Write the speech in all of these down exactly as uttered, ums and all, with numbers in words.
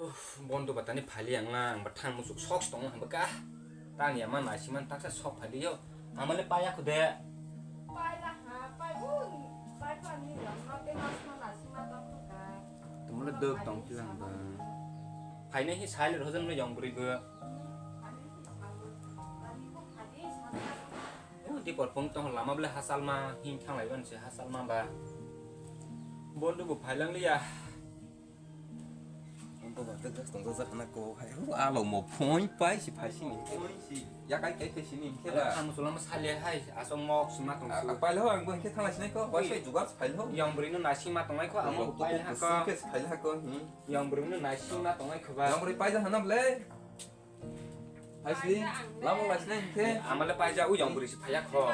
Uff, bondo batani phali ang lang, ba thang musuk sok tong lang ba ka. Tang ya ma nasi man taksa sok phali yo. Amale paya khude. Pai la ha, pai bu, pai pa ni lam ma te mas ma nasi ma tong ka. Tumule dok tong philang ba. Phaine hi sai le hojan le yong bri go. Di por pung tong lama bele hasal ma hing thang lai ban se hasal ma ba. Bondo bu phailang liya. Ang to ba gas tong jajak hana ko hai. Hu alo mo phone pai si phai si ni. Phone si. Ya kai kai kai si ni khe ba. Ang musulam sale hai asong mok sima tong su. Pai lo ang bo khe thang lai sinai ko. Bai sai jugar phai lo. Yang bri no nasi ma tong lai ko amo pai ha ko. Ke phai ha ko. Yang bri no nasi ma tong lai ko ba. Yang bri pai ja hana ble. Hai si. Lamo lai sinai khe. Amale pai ja u yang bri si phai ya ko.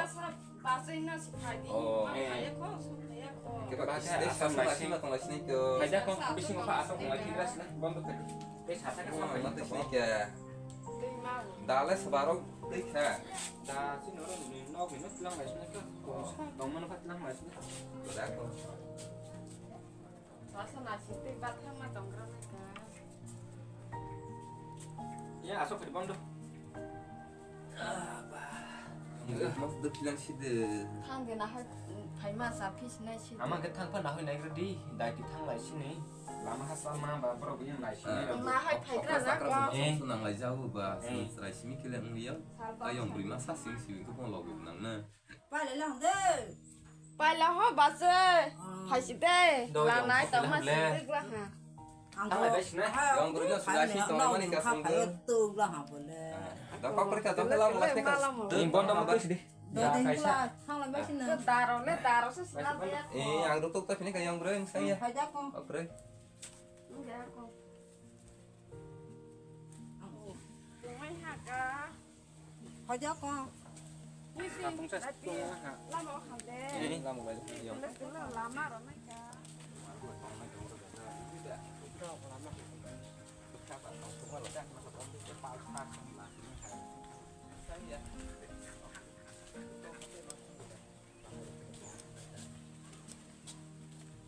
Pasai na si phai di. Oh. Ma phai ya ko, so phai ya ko. Ke ba kis de sa sa ma sima tong lai sinai ko. Phai ja ko, bisi ma pha asong lai khe ras na bom to phai. Te sa sa ka sa phai na te sinai ke. Dale sabaro de kha. Da si no ro ni no ni no tlang lai sinai ko. Tong ma no pha tlang lai sinai. Da ko. Sasa nasi tei bathang ma tonggra na ka. Ya, asok kiri bondo. Mas duk bilang side. Thang de na hai, phai ma sa phis nai side. Ama ke thang pha na hoi nai gredi, dai ti thang lai sini. Lama ha sa ma ba bro yang lai sini. Na hai phai gra na ko. Nang lai jau ba, serai simi kele ngliya. Ayong bri ma sa sing simi ko pon logo nang na. Pailai la hwndw. Paila ho bachai. Ah. Phaisi de. Doi, lanai dong, tongma dong, sindwk la ha. Ang thang lai bai sinai. Yang guru no sudah si tong mani ka sung. Phai tu la ha bole. Da kok perka dong la la. Ding bon dong tu sidi. Doi ding la thang lai bai sinai. Daro le daro se sila ya. Eh, ang ruk tok ta phini ka yang guru yang saya. Phai da ko. Okre. Ya ko. Ang. Mai ha ka. Hojak ko. Ni si, tapi lama o kham de. Ini lama bai. Yo. Lama ro nai ka.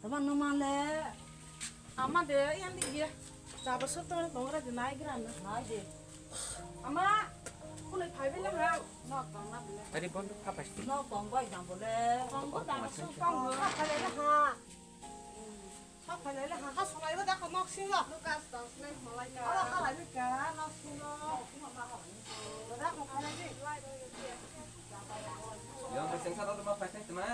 Tama numa le. Ama de yang di ye. Jaba sotto tongra de nai gra na. Nai de. Ama, kule phai bele ha. Nok tong na bele. Ari bon kha pai. Nok tong bai jang bole. Tong ko jaba sotto tong ha phai le ha. Ha phai le ha. Ha solai ba da ko nok singo. Lucas tong sinai solai ka. Ala ha lai ka nok singo. Da ko phai le. Yang sing sa tau ma phai sing ma.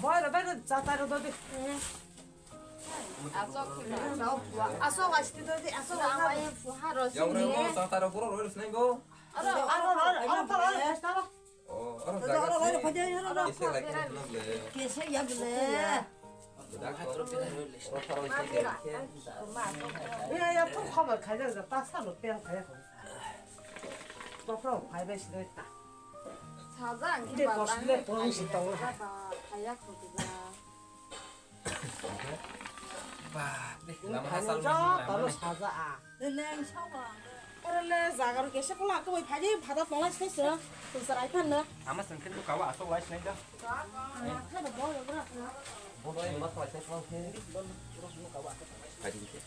Boy, boy, boy, jata ro dodi. Asok, asok, asti dodi, asok, asok. Yang ro jata ro puro ro sinai go. Aro, aro, aro, aro, aro, aro. Oh, aro jaga sini. Kese ya bele. Iya, iya, pun khobor khaijak, ta salo peng khaijak. Topro phai bai sini ta. Sajak. Ide kosle pon si tong. Khaijak khobor. Ba, de, lama hasal. Talo saja a. Leleng sawa. Oro le jaga ro kesa kola ko bai phaji phada tonglai se se. Tung sarai phan na. Ama sengkhen ko kawa asok lai sinai da. Ka ka. Ka da bo yo bra. Bo do ma khalai se ko khe. Bo ro no kawa asok lai. Phaji khe.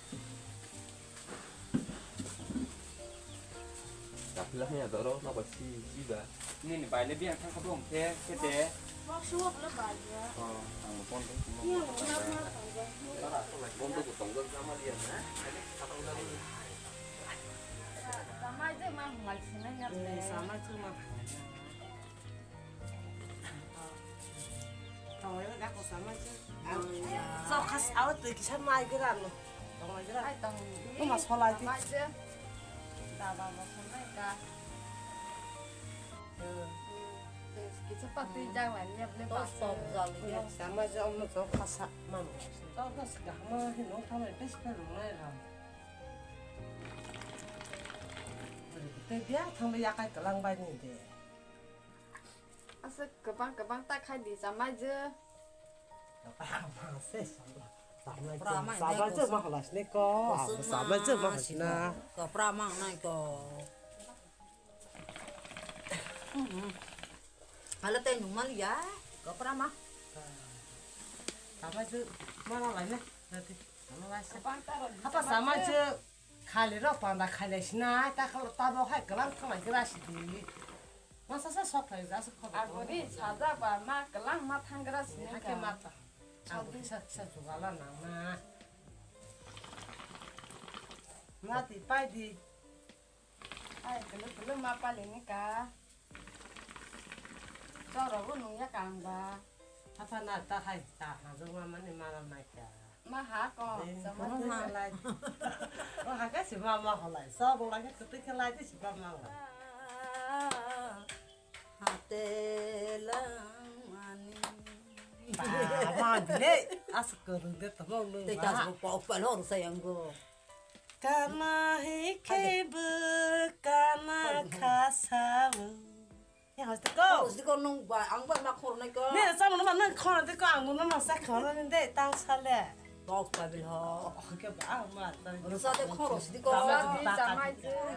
Kapila hanya doro na ba si si ba. Nini baile biang thang kha bong khe kete. Mok suwak le bai ya. Oh, ang phone dong. Iya, nak nak bai ya. Bondo ko tong dong sama dia na. Sama je mang lai sinai ya. Sama je mang. Tawai da ko sama je. So khas awat tu kisa mai gira no. Tawai gira. Ai tang. Kuma solai ti. Sama je. Da ba mo sanai ka. Kisa pati jang lai ni able ba. Tos tos jali ya. Sama je om no so khasa mam. To khas ga ma he no tawai pes pe no nai ra. Te dia thang ya kai kalang bai ni de. Asa kwbang kwbang ta khai di chamai je. Chamai je ma halas ne ko. Chamai je ma halas na. Ko pra mang nai ko. Hala tei nungmani ya, gopra ma. Tama je mana lai ne, nanti. Mana lai se. Apa sama je khali ro panda khali sina, ta khalo ta bo hai kelang thang lai gra si di. Masa sa sok lai gra si khobo. Agoni saja ba ma kelang ma thang gra si. Hake mata. Ang kisa kisa jugala nang na. Mati pai di. Ai, tulu tulu ma pali ni ka. Choro bu nung ya kang ba. Apa na ta hai ta ha jong ma mani ma ma mai ka. Ma ha ko. Sama tu lai. Ko ha ka si ma ma ho lai. So bo lai ka tu ke lai si ma ma ho. Hate lang mani. Ba ma le as ko ru de to mo lu. Te ka so pok pa lo sa yang go. Kana hi khaibu, kana khasabu. Ya, hasti ko. Hasti ko nung ba, ang ba ma khor nai ko. Ne, sa mo ma nang khor de ko, ang no ma sa khor nai de, tang sa le. Bok pa bil ho. Oke ba, ang ma ta. Rusa de khor hasti ko. Ba, ba, ba, ba.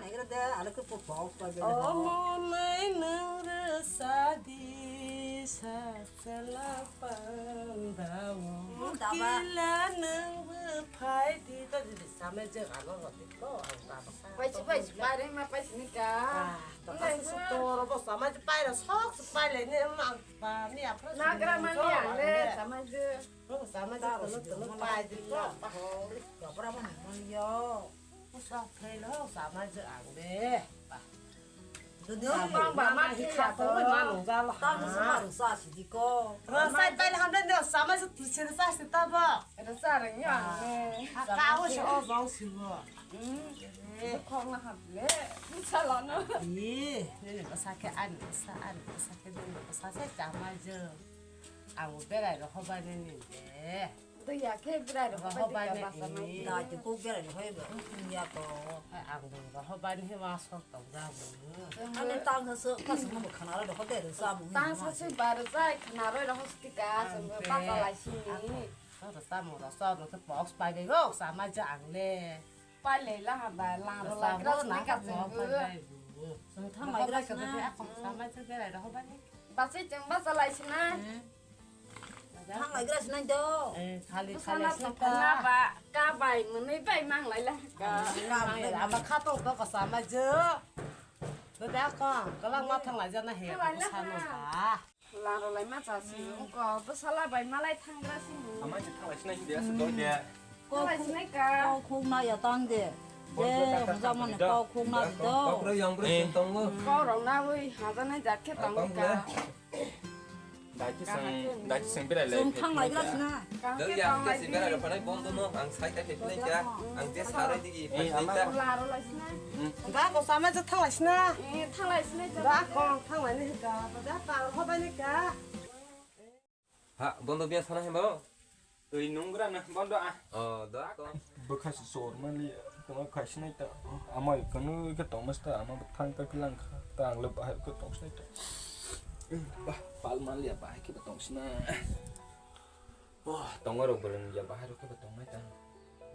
Nai gra de, ala ko bok pa bil ho. O mo nai nang rusa di sa. Sela pandao. Hmm, tama. Kila nang bo phai di to di sama je ano roti to ang tama. Pai si, pai si, pai reng ma pai si ni ka. Ah, to asa su to ro bo sama je pai ra sok su pai le ni ma pa ni apa. Nagra mani ale sama je. Ro sama je to to pai di to. Gopra mani yo. Sok phai lo sama je ang de. Duduk. Bang ba ma thwi ya to. Tamo se ma rwsa si di ko. Rwsa pai le hamle no sama se tu se rwsa si ta ba. Rwsa reng ya ne. Ha ka o se o zong si bo. Hmm. Khong na hap le. Sa la no. Ni, ni ni basa ke an, basa an, basa ke ni basa se chama je. Ang berai ro hoba ni ni de. Twi ya khe berai rok hobai ne. Da je kok berai rok hoi ba ya to. Ang bo rok hobai ne ma sok tong ja bo. Ani tang sa ka sung mo khana ro hode ro sa mo. Tang sa se bar jai khana ro ro hosti ka sung ba ka lai si ni. Ang sa mo ro sa ro te box pai be go sa ma ja ang le. Pai le la ha ba lang ro la gra sni ka sung. Sung thang lai gra sna. Sa ma ja berai rok hobai ne. Ba se chang ba sa lai sna. Thang lai gra sinai do. Eh, khali, khali. Sana sini ka. Sana ba, ka bai, mwnwi bai mang lai la. Ka. Ka bai, ama kha to to ka sama je. Bo da ko, ka lang ma thang lai jana he, ko sanu ba. Lang ro lai ma cha si, ko bo sala bai ma lai thang gra si. Ama je thang lai sinai dia se do dia. Thang lai sinai ka. Kok khuk na ya tang de. Je, hojak mane kok khuk na do. Kok ro yang bro sing tong lo. Kok ro na wi, ha jana jak khe tong ka. Daiti sang, daiti sang berai lai. Sung thang lai gra sina. Dal ya, ang kesi berai rok panai bondo no, ang sai ta phepnai kya, ang je sarai digi phepnai kya. Laro lai sina. Ba ko sama je thang lai sina. Eh, thang lai sina. Ba ko thang lai ni ka, ba da ka ho ba ni ka. Ha, bondo biya sana he ba. Twi nungra na bondo a. Oh, da ko. Bwkha se sor mali, kono khai sinai ta. Amai kono ke tong mas ta, ama bwthang ta kilang kha. Ta ang le bahai ke tong sinai ta. Bah, pal mali ya bahai ke tong sinai. Oh, tong ro bwrwng ya bahai ro ke tong nai ta.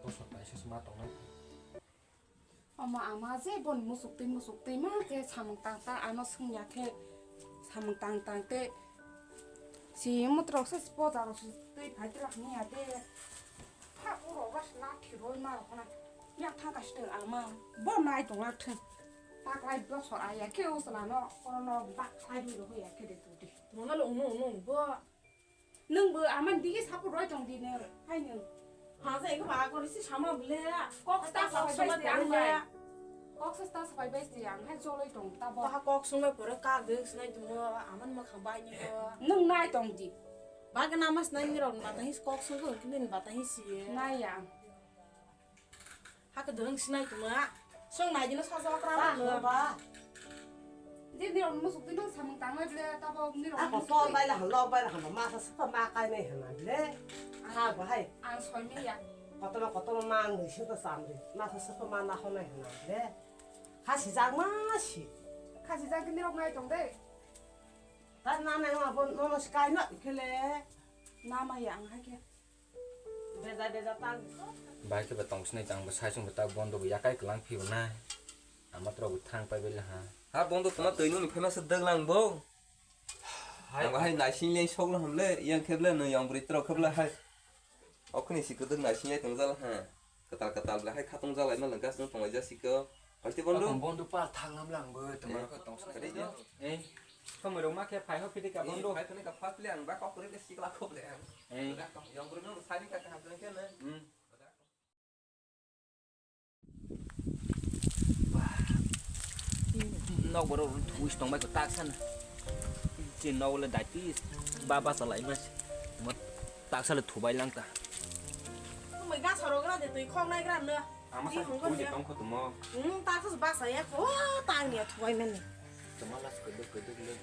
Bosor bai se ma tong nai. Omo ama je bon musuk twi musuk twi ma khe samung tang tang ano swngya khe samung tang tang te si mutrok se poja rok se twi phai twlak ni ya te ha uro bas na thiroi ma rok na ya thang ka siteng ama bo nai tong lak thung taklai bosor aya khe usla no oro no baklai rwi rok ya khe de tu di. Tongna lo unu unu bo. Nwng bo ama digi support roi tong di nwng, hai nwng. Hasa eko ba kori si sama bole. Kok sta kok sabai sama si ang bai. Kok sta sabai bai si ang hai choloi tong ta bo. Taha kok sung bai pore kak de sinai tong bo, aman ma khang bai ni bo. Nwng nai tong di. Ba ke nama sinai ni rok bata hi kok sung ko kini bata hi si ye. Nai ya. Hake dwrwng sinai tongma. Song nai dino saja okra ba. Ba. Je nirok musuk twi nang samung tanglai ble tabo nirok. Ako musuk twi. Ton bai la halo bai la halo masa sapa ma kai nai hana ble. Kha bahai. Ang soi me ya. Kotono kotono ma ngi sing to sam de. Masa sapa ma na ho nai hana ble. Kha si jak ma si. Kha si jak nirok nai tong de. Ta na nai ma bon no no si kai no ikele. Na ma ya ang hake. Beja beja tang. Bai khe ba tong sinai tang bo sai sung bo ta bondo bo yakai klang phi bo nai. Ama tro bo thang pai bele ha. Ha bondo tuma twi nung ni phaima se daglang bo. Ang bahai naising le soklo hamle, yang kheble no yang bwrwi trok kheble hai. Okni si kwdwk naising le tongjala ha. Kwtal kwtal ble hai khatung jalai ma lengka sung tonglai ja siko. Hoite bondo. Bondo pa thanglam lang bo tongma ko tongsa. Eh. Somoi rok ma khe phai ho phidi ka bondo. Phai phani ka pha ple ang ba kok kore ke sikla kok le ang. Eh. Yang bwrwi no sari ka ka hapjang khe na. Hmm. Nok borok thui tongbai ko tak san. Chin nok le dati ba ba salai mas. Mo tak sale thubai lang ta. Tumai ga soro gra de tui khong nai gra na. Ama sa thui de tong kho tumo. Hmm, tak sa ba sa ya ko ta ni thubai men. Tuma las ko de ko de le.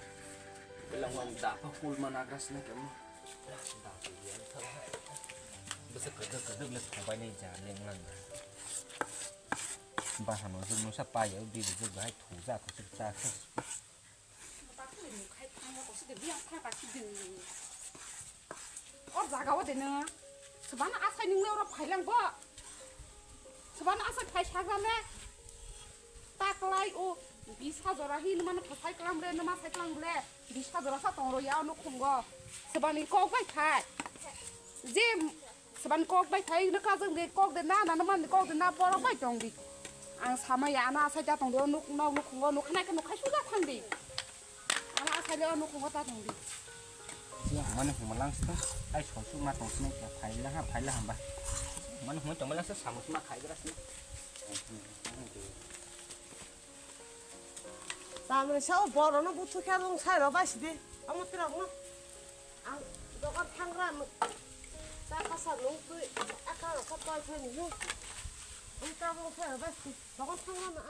Belang wan da pa kul mana gras na kemo. Bwswk kwdwk kwdwk le thongbai nai ja lenglang. Bahano jwk nusa pai o di jwk bahai thujak kwchwk chak. O jaga o de nw. Swbana asai nung le oro phailang bo. Swbana asai phai sagra le. Taklai o bis hajar ahi numa no phasai klam re, numa sai klam le. Bis hajar sa tong ro ya o nukhungo. Swbani kok bai phai. Je swbani kok bai phai no kajang de kok de na na numa ni kok de na borok bai tong di. Ang sama ya ano asai ta tong di o nuk nok nukhungo nukhanai khe nukhai suja thang di. Ano asai le o nukhungo ta tong di. Mani huma lang sta ai sosuk ma tong sini phai la ha phai la hamba. Mani huma tong lang sta samus ma khai gra sini. Tamni sao borokno buthu khe rung sai rw bai sidi. Omo twrwkno ang dogar thangra sa kasa nung twi aka rok kha pai thani hi. Ang tabuk sai rw bai sidi. Dogar thangra na.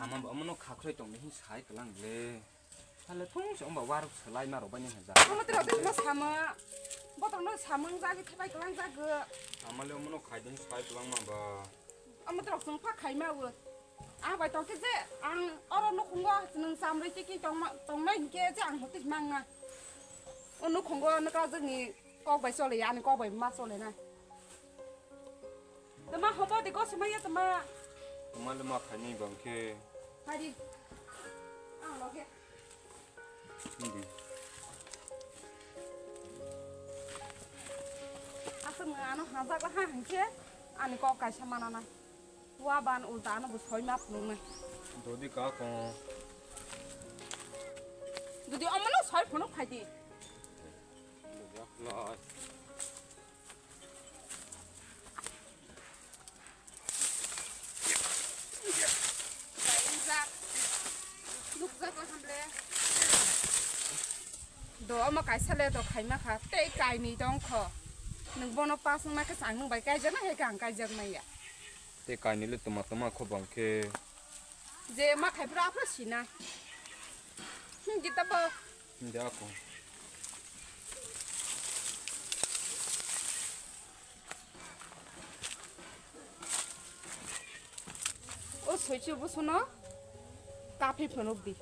Ama bo omono khakhrai tongni hin sai kwlang le. Hale thung se omba warok salai ma rok bai ni haja. Omo twrwk no sama. Botok no samung jagi thepai kwlang jago. Ama le omono khai din sai kwlang ma ba. Omo twrwk chwng pha khai ma wo. Ah, bai tong khe je ang oro nukhungo nwng chamrwi tiki tongma-, tongnai hinkhe je ang hotwi mangna. O nukhungo nwkha jwkni kok bai chole ya, ani kok bai ma chole na. Tama hobo de gosi maya tama. Tama le ma khaini bang khe. Hari. Ang loge. Hindi. Aswk nwng ano hajak la ha hinkhe ani kok kaisa mana na. Wa ban ulta ano bo soi ma phunuknai. Dodi ka ko. Dodi omono soi phunuk phaidi. Dodi akhla. Nukjak, nukjak o hamle. Do omo kaisa le do khaima kha, tei kainwi tong kho. Nwng bono pass wngna khe ang nwng bai kaijaknai hai khe ang kaijakmaya. Tei kainwi le tuma tuma kho bang khe. Je ma khai phuru aphuru sina. Hmm, gita bo. Hindi ako. O soichi busuno kapi phunuk di.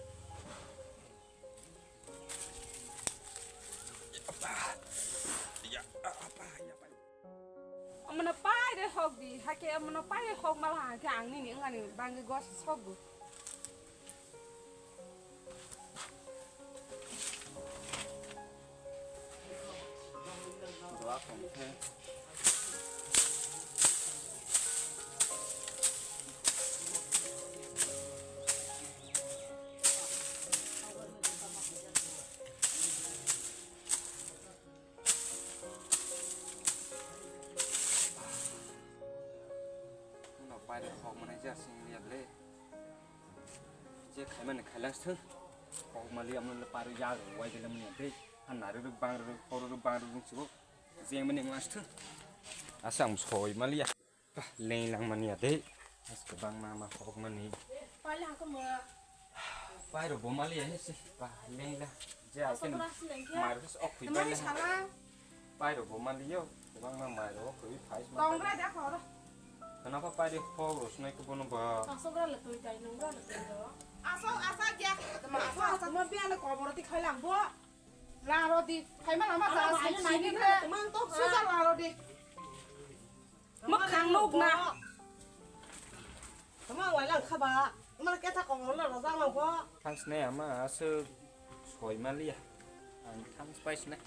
Omono paire hok di, hake omono paire hok mala hake ang nini wngani bangwi gosi sokgo. Uno paire hok manai ja sing liya ble. Je khaimani khailang sthwng. Kok mali amno le paru ya ro wai gele mani ante. Han naru ruk bang ruk, horu ruk bang ruk sibuk. Je mani ngas sthwng. Asam soi mali ya. Bah, leng lang mani ya de. As ke bang ma ma kok mani. Paile hako mo. Pairo bo mali ya he se. Bah, leng la. Je aken. Mar se ok khui paile. Pairo bo mali yo. Bang ma mai ro khui phai ma. Kong gra da khoro. Kana pa paire hok ro sunai ko bono ba. Asok gra le tui tai nung gra le tui ro. Asok asa kya. Ma asok asa mo biya le kobor ti khai lang bo. La ro di. Khai ma lama ta. Mang to suja la ro di. Mwkhang nukna. Tama wai lang khaba. Mana keta kong lo lo jang lang pho. Thangsne ama aswk soi maliya. Ang thang spice na.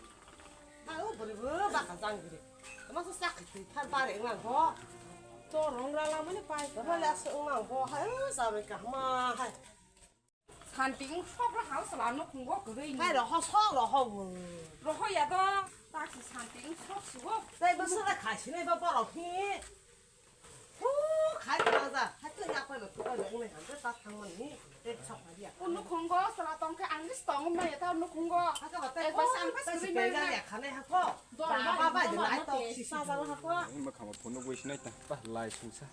Hai o bwrwi bo baka jang giri. Tama so sak khe thar bare wng ang bo. To rong ra la mani pai. Tama le asa wng ang bo. Hai o sabai kahma hai. Santi wng sok la hau sala no khungo kwrwi ni. Hai roho sok roho bo. Roho ya do. Tak si santi wng sok sugo. Tai bo sala khasi nai ba borok hi. Hu khai ta ja. Hai to ya pa lo to ba le nai han ta thang man ni. Te sok ma dia. Unu khungo sala tong khe ang lis tong ma ya ta unu khungo. Ha ka ba tai. Ek ba ko, sam pas tai si kwrwi pe ja nai. Ya khanai ha ko. Dol Ba ba ba ba ba de ba nai ma to te. Si sa ja ha ko. Ang ma khama phone no gwi sinai ta. Ba lai sungsa.